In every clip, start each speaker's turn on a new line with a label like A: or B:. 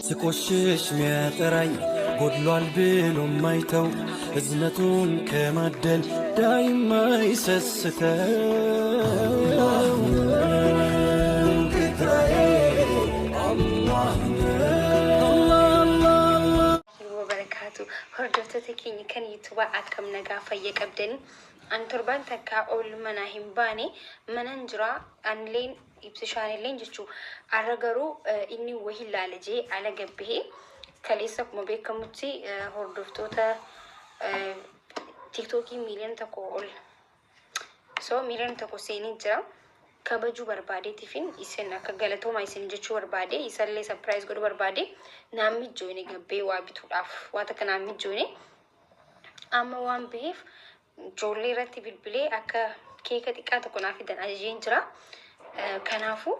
A: ስቆሽሽ ሚያጠራኝ ጎድሏል ብሎ ማይተው እዝነቱን ከማደል ዳይማ ይሰስተው
B: Wabarakaatu hordoftoota keenya kan yuutuubaa akkam nagaa fayya qabdanii an torbaan takkaa ol manaa hin baane manan jira anilleen ibsishaanilleen jechuu arra garuu inni wahi laala jee ala gabbahee kaleessa akkuma beekamutti hordoftoota tiktookii miiliyoona tokko ol So miiliyoona tokko seenee jira. Kabajuu barbaadeetifin isin akka galatoomaa isin jechuu barbaade isallee surprise godhuu barbaade naan mijjooyne gabbee waa bituudhaaf waa takka naan mijjooyne amma waan baheef ijoollee irratti bilbilee akka keeka xiqqaa tokko naa fidan ajajeen jira. Kanaafuu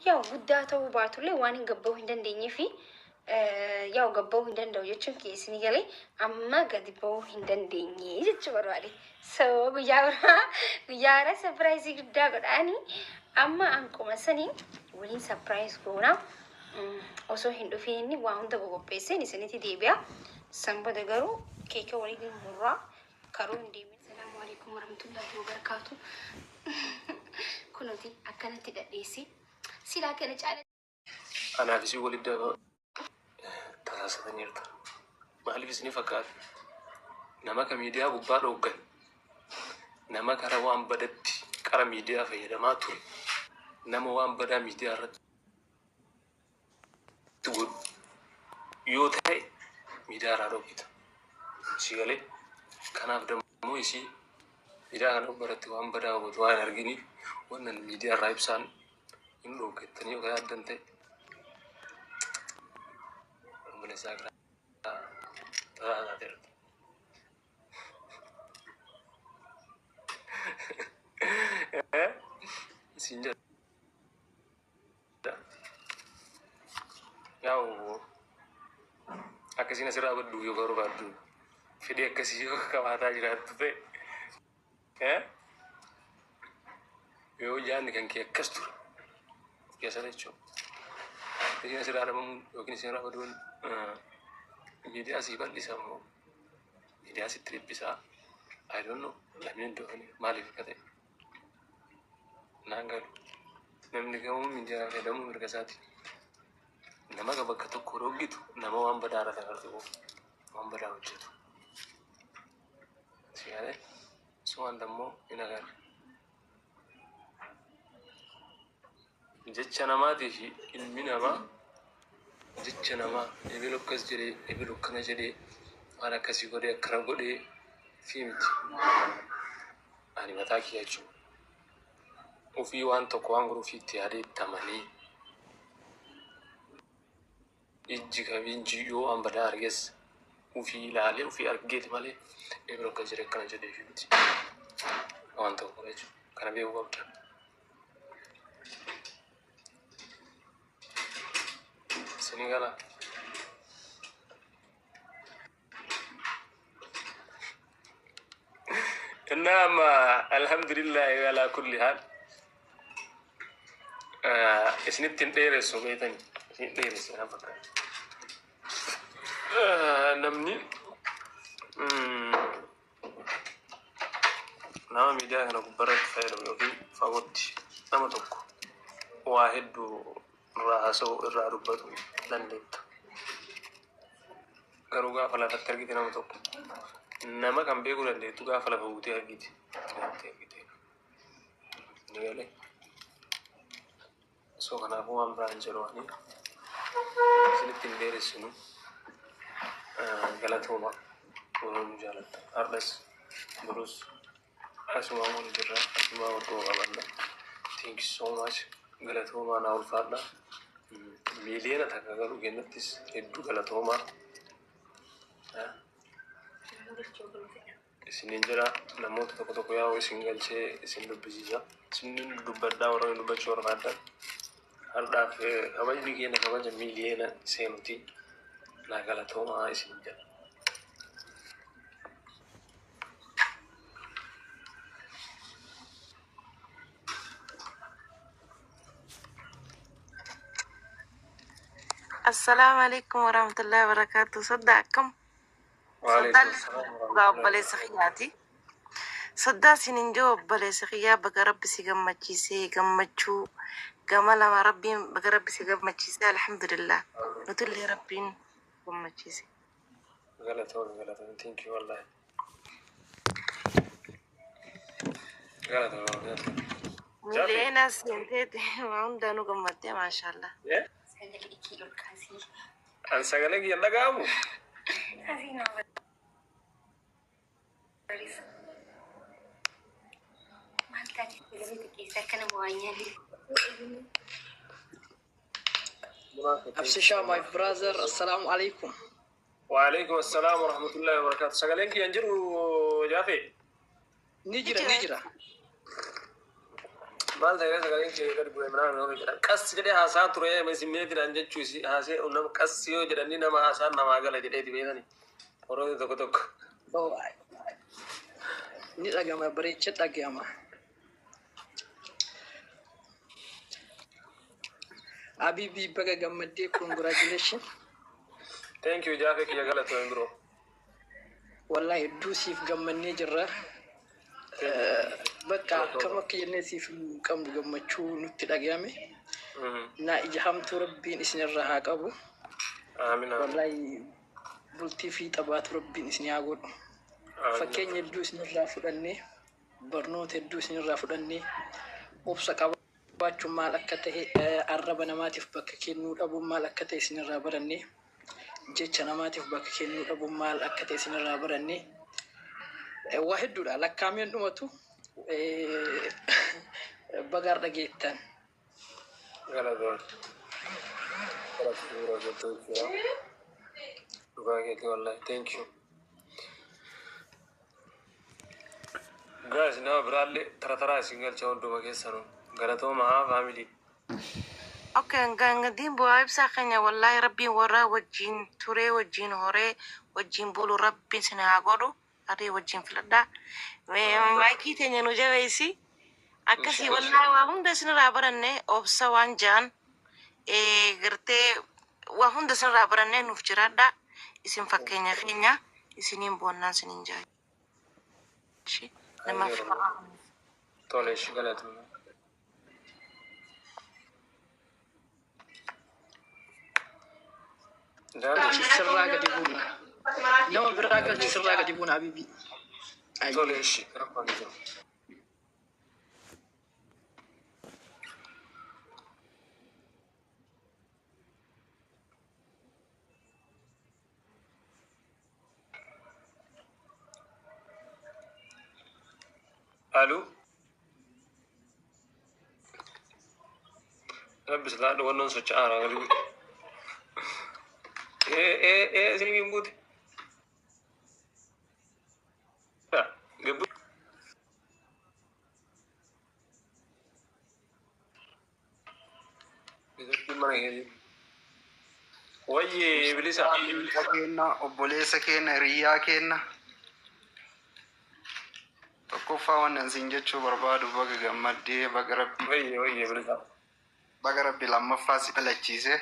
B: yaw guddaa ta'uu baatullee waan hin gabbahuu hin dandeenyeefi yaw gabbahuu hin danda'u jechuun kiyya isinii galee amma gadi bahuu hin dandeenye jechuu barbaade. So guyyaa biraa guyyaa biraa sapiraayizii guddaa godhaani amma anquma saniin waliin sapiraayiz goona. Osoo hin dhufiin inni waa hunda qoqopheesseen isinitti deebi'a. San booda garuu keeka waliin murraa karuu hin deemin. Salaamu alaikum warahmatullahi wabarakaatu. Kunuti akkanatti dhadheesse. Silaa kana caala.
C: Anaaf isin walitti tasaasataniirta. Maaliif isin fakkaata? Nama ka miidiyaa gubbaa dhooggan, nama kara waan badatti qara miidiyaa fayyadamaa ture, nama waan badaa miidiyaa irratti godhu yoo ta'e miidiyaa irraa dhoggita. Si galee kanaaf dammoo isii miidiyaa kana gubbaratti waan badaa gootu waan hin arginiif wannan miidiyaa irraa ibsaan hin dhooggettanii yoo yaaddan ta'e obboleessaa biraa tasaa taateerta. Siin jedha. Yaa'u akkasiin asirraa badduu yoo barbaaddu fedhii akkasii yoo qabaataa jiraattu ta'e yoo yaadni kan kee akkas ture of keessa jechuudha. Isiin asirraa dhabamuun yookiin isin irraa baduun miidiyaa sii bal'isa moo miidiyaa sitti dhiphisaa? I don't know. Namni iddoo maaliif akka ta'e naan galu. Namni kamuu miidiyaa fayyadamuu mirga isaati. Nama ka bakka tokko dhoggitu nama waan badaa irratti agartu qofa. Waan badaa hojjetu. Si galee sumaan dammoo hin agarre. Jecha namaatii fi ilmi namaa jecha namaa ebelu akkas jedhee ebelu akkana jedhee waan akkasii godhee akkana godhee fi miti. Ani mataa kiyya jechuudha. Ufii waan tokko waan godhu ufii itti yaadee itti amanee ijji kamiin yoo waan badaa arges ufii ilaalee ufii argeeti malee ebelu akkas jedhee akkana jedhee fi miti. Waan tokko jechuudha. Kana beekuu qabda. Isinii galaa? Innaa amma alhamdulillahi alaa kulli haal isinitti hin dheeressu beetani isin dheeresse na fakkaata. Namni nama miidiyaa kana gubbarratti fayyadamu yookiin fagootti nama tokko waa hedduu irraa haasa'uu irraa dubbatu dandeetta. Garuu gaafa lafatti argite nama tokko nama kan beekuu dandeettu gaafa lafa buutee argite. Lafatti argite. Ni galee. So kanaafuu waan biraan jedhu ani isinitti hin dheeressinu. Galatooma warra nu jaalattan. Har'as borus asumaa wal jirra asumaa wal qabanna. Thank you so much. Galatoomaa naa ulfaadha. Miiliyoona takka galuu kennattis hedduu galatoomaa. Isiniin jedha namoota tokko tokko yaa'u isin galchee isin dubbisiisa. Isinin dubbadhaa warra dubbachuu barbaaddan. Har'aaf kabajni keenya kabaja miiliyoona seenuti. Naa galatoomaa isinin jedha.
D: Assalaamu alaikum warahmatullahi wabarakatuh. Soddaa akkam?
C: Waalaikum
D: Soddaan
C: salaam
D: dhugaa
C: warahmatullahi
D: obboleessa
C: wabarakatuh.
D: kiyyaati. Soddaa isinin jiru obboleessa kiyyaa, baga Rabbi si gammachiisee. Gammachuu gama lama Rabbiin baga Rabbi si gammachiisee, alhamdulillah. Nutullee Rabbiin gammachiise.
C: Galatoon, galatoon, thank you, wallahi. Galatoon, galatoon. Jaafi.
D: Miiliyoona seenteeti waa hundaanuu gammaddee, maashaallah.
B: Sagalee kee ol kaasii.
C: An sagalee kiyya dhaga'amu?
B: Kaasii nama barreessa. Maal taate, sagalee xiqqeessa akka nama waa nyaanne?
E: Absisha, my brother, assalamu alaikum.
C: Waalaikum assalam warahmatullahi wabarakatuh. Sagaleen kiyya hin jiru, Jaafi?
E: Ni jira, ni jira.
C: Maal ta'ee sagaleen kiyya gadi bu'e minaan nama jedhan. Qas jedhee haasaa ture, simmeetidhaan jechuu haasee nama qas yoo jedhanii nama haasaan namaa gala jedheeti beekani. Horoota tokko tokko.
E: Oh, ni dhagama, bareechee dhagama. Abibi, baga gammaddee, congratulation.
C: Thank you, Jaafi kiyya, galatoon biroo.
E: Wallahi hedduu siif gammannee jirra. Bakka akkam akka jennee siif hin qabnu gammachuu nutti dhagahame. Na ija hamtuu Rabbiin isinirra haa qabu.
C: Aamin, aamin.
E: Wallahi bultii fi xabaatu Rabbiin isin haa godhu.
C: Aamin.
E: Fakkeenya hedduu isinirraa fudhannee, barnoota hedduu isinirraa fudhannee, obsa qabaachuun maal akka ta'e, arraba namaatiif bakka kennuu dhabuun maal akka ta'e isinirraa barannee, jecha namaatiif bakka kennuu dhabuun maal akka ta'e isinirraa barannee, waa hedduudha lakkaa'ameen dhumatu, bagaar dhageettan.
C: Galatoon. Galatoon biroo jettuu jechuudha. Dhugaa keetii, wallahi. Thank you. Guys, nama biraallee tara taraa isin galcha hunduma keessanuu. Galatooma haa family.
D: Okay, gangadiin bu'aa ibsaa keenya, wallahi Rabbiin warra wajjin turee, wajjin horee, wajjin bulu Rabbiin sin haa godhu. Harree wajjin filadhaa. Maayikii teenya nu jabeessi. Akkasii wallahi waa hunda isinirraa baranne, obsa waan ja'an gartee waa hunda isinirraa barannee, nuuf jiraadhaa. Isin fakkeenya keenya, isiniin boonnaan isiniin jaa. Namaaf
C: Tole, ishii galatooma.
E: Galchi sirraa gadi buuna. Nama biraa galchi, sirraa gadi buuna, Abibi.
C: Tole, ishii rakkoon jiru. Aluu. Rabbi silaa wannoon socho'aara galii. Ee ee ee, isin hin buute. Gabbu. Mana keessa. Wayyi bilisa.
F: Keenya, obboleessa keenya, hiriyaa keenya, tokkoffaa wannan siin jechuu barbaadu, baga gammaddee, baga Rabbi
C: Wayyi, wayyi bilisa.
F: baga Rabbi lammaffaa si dhalachiise.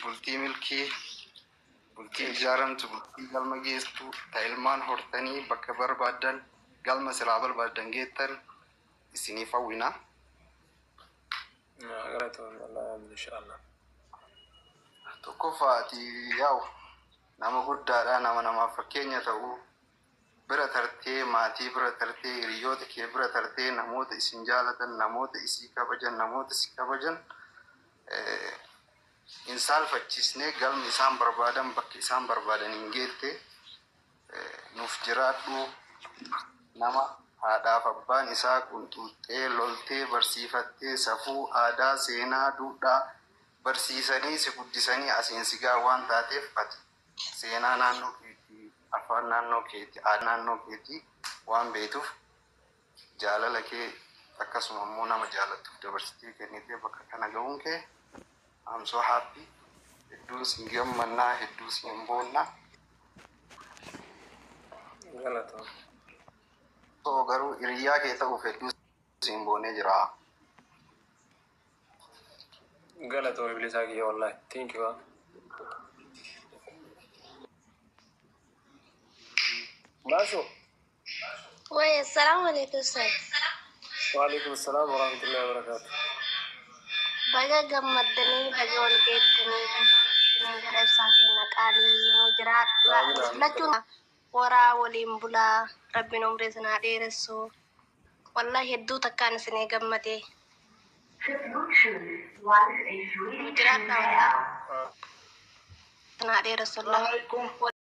F: Bultii milkii, bultii ijaaramtu, bultii galma geesstu, ta ilmaan hortanii bakka barbaaddan, galma silaa barbaaddan geettan isiniif hawwina.
C: Galatoon Allah, inshaallah.
F: Tokkoffaa ati yaa'u nama guddaadha, nama namaaf fakkeenya ta'uu bira tartee, maatii bira tartee, hiriyoota kee bira tartee, namoota isin jaalatan, namoota isii kabajan, namoota si kabajan hin saalfachiisnee, galma isaan barbaadan bakka isaan barbaadan hin geette. Nuuf jiraadhu. Nama haadhaaf abbaan isaa qunxuuxxee loltee barsiifattee, safuu, aadaa, seenaa, duudhaa barsiisanii si guddisanii asiin si gaa waan taateef, ati seenaa naannoo keetii, afaan naannoo keetii, aadaa naannoo keetii waan beektuuf, jaalala kee akkasuma immoo nama jaalattuuf dabarsitee kennitee bakka kana ga'uun kee, I'm so happy. Hedduun sin gammannaa, hedduu sin boonnaa.
C: Galatoon.
F: So garuu hiriyaa kee ta'uuf hedduu siin boonee jira.
C: Galatoon bilisaa kiyya, wallahi. Thank you. Baasho.
G: Way, assalamu alaikum sir.
C: Waalaikum assalam warahmatullahi wabarakatuh.
G: Baga gammaddanii, baga wal geettanii, gara ibsaa keenya qaalii nuu jiraadha.
C: Amiin amiin.
G: Lachuun horaa waliin bulaa, rabbiin umrii isin haa dheeressu. Wallahi hedduu takkaan isinii gammadee. Nuu jiraadha wallahi. Isin haa dheeressu wallahi.